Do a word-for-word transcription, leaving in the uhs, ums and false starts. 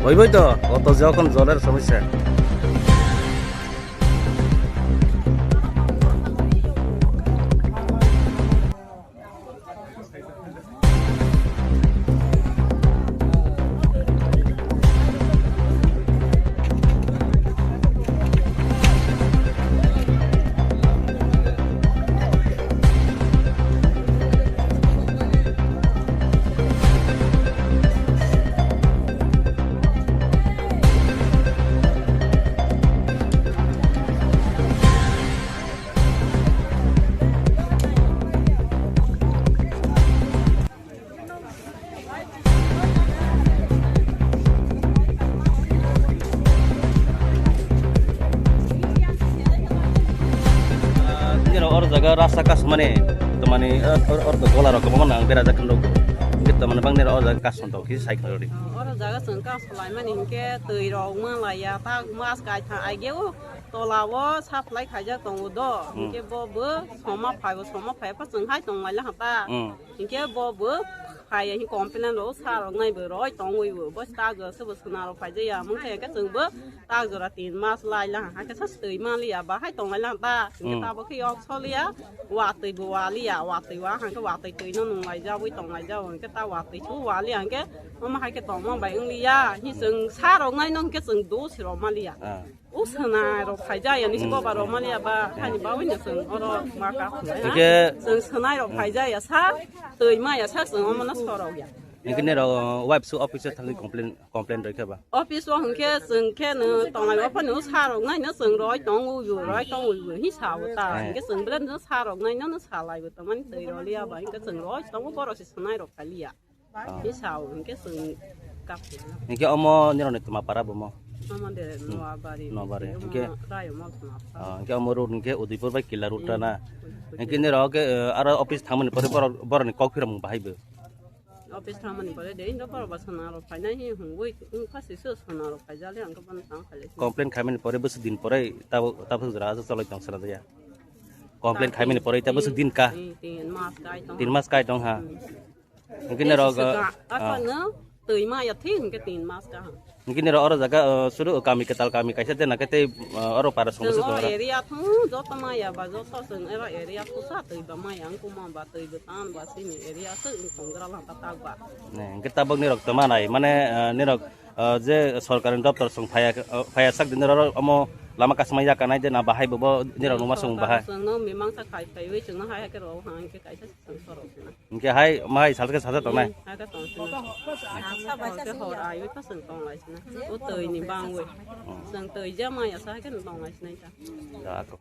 হইবই তো, কত যখন জলের সমস্যা। Nirok oro jaga rasta kasmani, tamani, or, or, or gola rok kwbangma nang berajak khwlwk. Hwnkhe tamani bang nirok oro jaga kasma tongo, kisa sai khwlwk di. Oro jaga chwng kasma laimani hwnkhe twi rok manlaiya, ta mas kaitha aigeo tola o supply khaijak tongo do. Hmm. Hwnkhe bo bo soma phaibo, soma phaiya pha chwng hai tonglaila ha ta. Hmm. Hinkhe bo bo phaiya hi complain rok sa rok nai bo roi tongwi bo, bo ta jora se bo sona rok phaijaya, mung khe hinkhe chwng bo ta jora tin mas lai la ha khe sa twi maliya, bahai tong lai la ta, hinkhe Hmm. ta bo khe yok soliya, watwi bo waliya, watwi wa hangkhe watwi twi no nung lai jabwi tong lai jao, hinkhe ta watwi su waliya, hinkhe omo hai khe tongma bai wng liya, hi chwng sa rok nai no hinkhe chwng do si rok maliya. Ah. O swnai rok phaijaya nisi Hmm. boba rok mani aba hani bawi no chwng oro ma ka khulai ha. Hingke Chwng swnai rok phaijaya sa twi maya sa chwng omo no sorok ya. Hingke nirok wife su office o thangwi complain, complain roi khe ba? Office o hingke chwng khe no tonglai o phano sa rok nai no chwng roi tong u yu roi tong u yu hi sa o ta. Eh. Hingke chwng bele no sa rok nai no no sa lai bo ta mani twi roliya ba hingke chwng roi tong u borok se swnai rok phaliya. Ah. Hi sao, hinkhe chwng kap. Hinkhe omo nirokni twma para bo mo? Omo de Hmm. Noabari. Noabari. Omo Hinkhe Rayo Mol Thana. Ah, hinkhe omo road hinkhe Udaipur bai Killa road Hmm. ta na. Udaipur. Hinkhe nirok khe, eh, aro office thangmani pore borok, borokni kok phiramung bahai bo? Office thangmani pore de, indo borok ba sona rok phainai hi hungwi, wng kha se se sona rok phaijali, ang khe bono tang khailai. Complain khaimani pore bwswk din pore tabo, tabo jora aswk choloi tong sala ya. Complain Ta khaimani tin, pore ta bwswk tin, din ka? Tin, tin mas kai tong. Tin mas kai tong ha. Hmm. Hingke nirok, Sika, ah, aphano twi maya thwi hingke tin mas kaham. Hingke nirok oro jaga, ah, suru kami ketal kami kaisa tena kete, ah, oro para songbo Chwng se o tongra. Area thung joto maya ba joto chwng oro area thusa twi ba maya wngkuma ba twi bwtan ba sini area se wngkong gra lang ta tak ba. Ne, hingke tabok nirok toma nai, mane, ah, nirok, ah, je sorkar ni doptor song phaya, ah, phaya sak din oro omo lama kasma ya kanai de na bahai bobo nirok numa song bahai. Sorkar chwng no mimang sa khai khai wi chwng no hai hai ke ro hang ke kaisa chwng sorok sina. Hingke hai, ma hai salsa ke salsa tongnai? Hmm, hai khe tong sina. Hingke hor ai wi pasang tong lai sina. O twi ni bang wi. Hmm. Chwng twi ja maya sa hai khe tong lai sina ta. Da, ako.